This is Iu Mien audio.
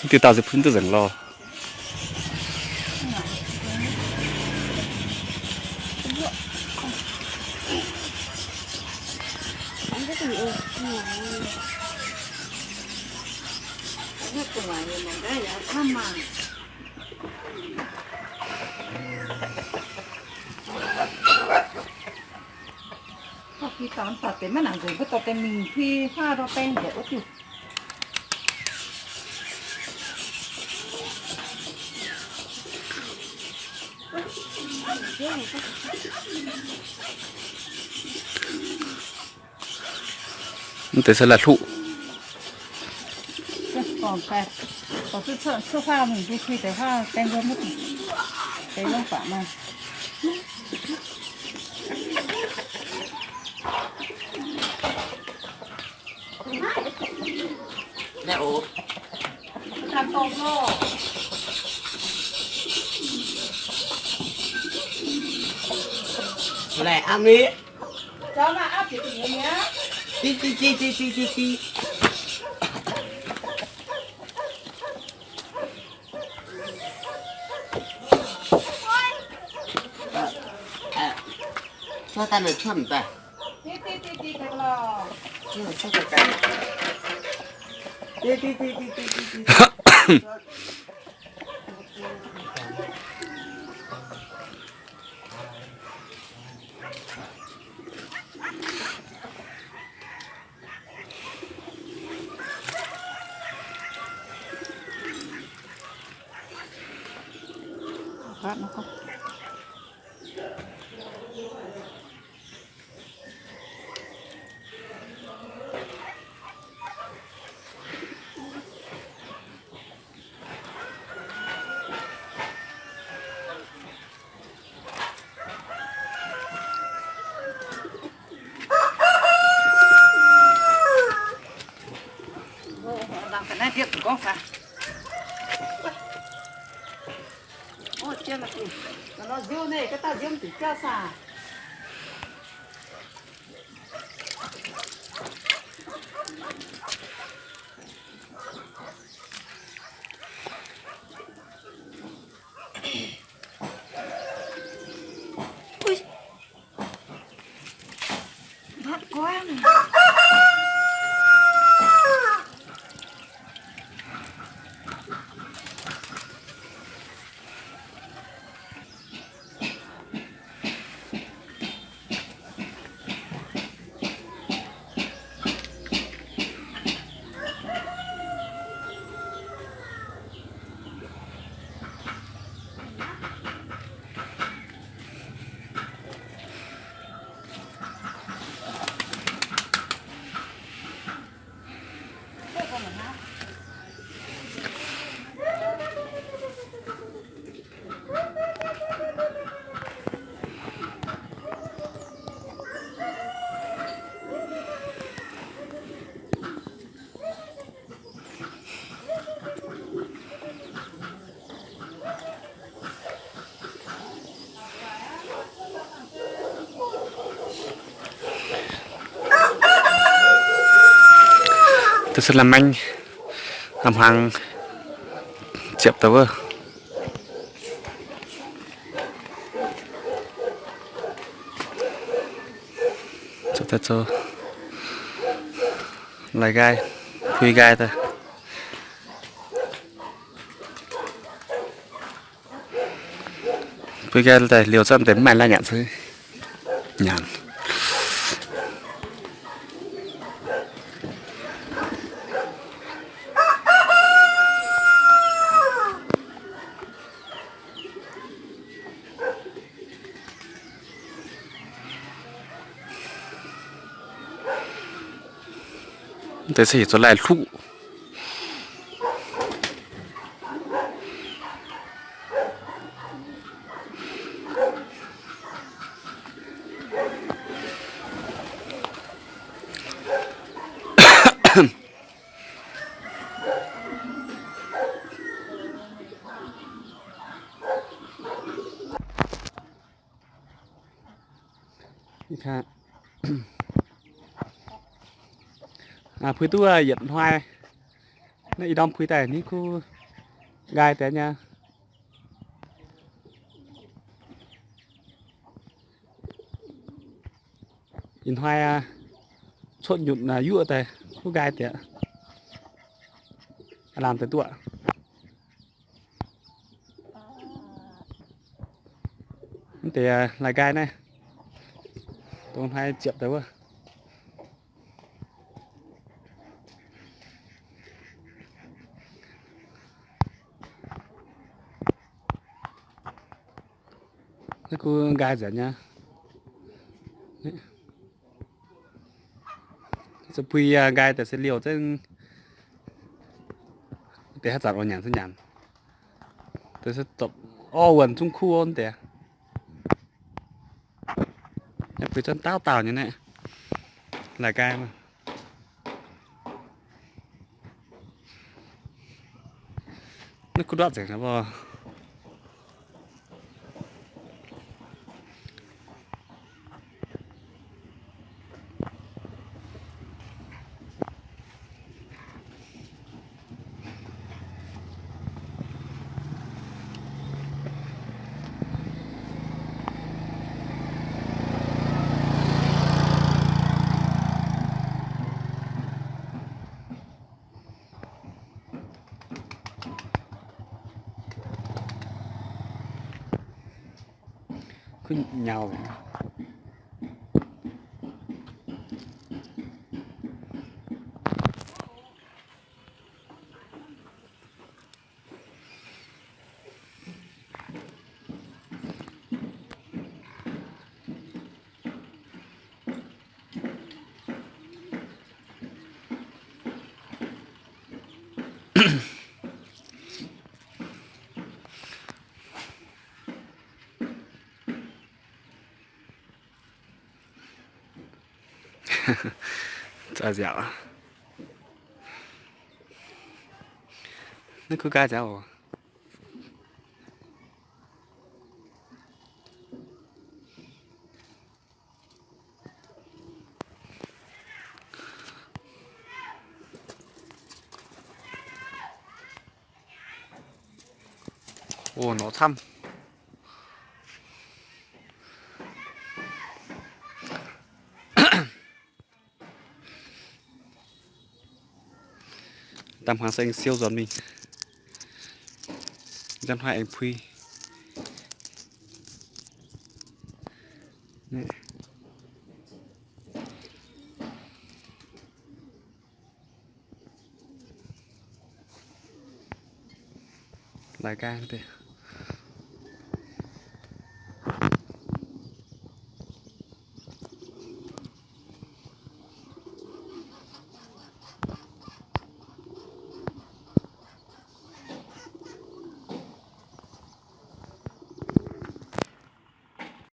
Diuh dauh se bun duqv nzengc lorh. Dorh deix maiv nangc nzengc, mbuo dorh deix mingh pui huaav dorh baeng njiec wuov diuh. Mv deix se la'hluqv. Cuotv huaav mingh pui deix huaav baeng njiec wuov deix longc baac maah. Laih aqv ni. Di, di, di, di, di, di. Cuotv daaih, cuotv daaih. Da'seix la'maeng hnangv hmuangx ziepc daaih wuov. Zoux daaih zoux, lai nqaai, pui nqaai daaih. Pui nqaai daaih liouh zanc deix mv maaih lai nyanc se nyanc. Mv deix se heuc zoux laih hluqv. Puix duqv yietc hnoi. Naaiv ih ndorm puix daaih ninh kuv nqaai deix nyei. Ih hnoi cuotv nyutc yuoqv daaih kuv nqaai deix, laanh deix duqv. Mv deix laaix nqaai naaiv, dongh hnoi ziepc daaih wuov. Naaiv kuv nqaai nzengc nyei. Zuqc puix nqaai daaih se liouh zengv. Deix haaix zanc oix nyanc se nyanc. Deix se dopc orv wuonh zungv kuv deix. Naaiv puix zanv daauv dauh nyei naaiv, laaix nqaai. Naaiv kuv nduov nzengc aqv. Kuv nyau. Zaaix nziaauc. Naaiv kuv nqaai nziaauc oc. O, norqc camv. Daaih hmuangx se aengx siou nzuonx mingh. Njang hnoi aengx puix. Laaix nqaai deix.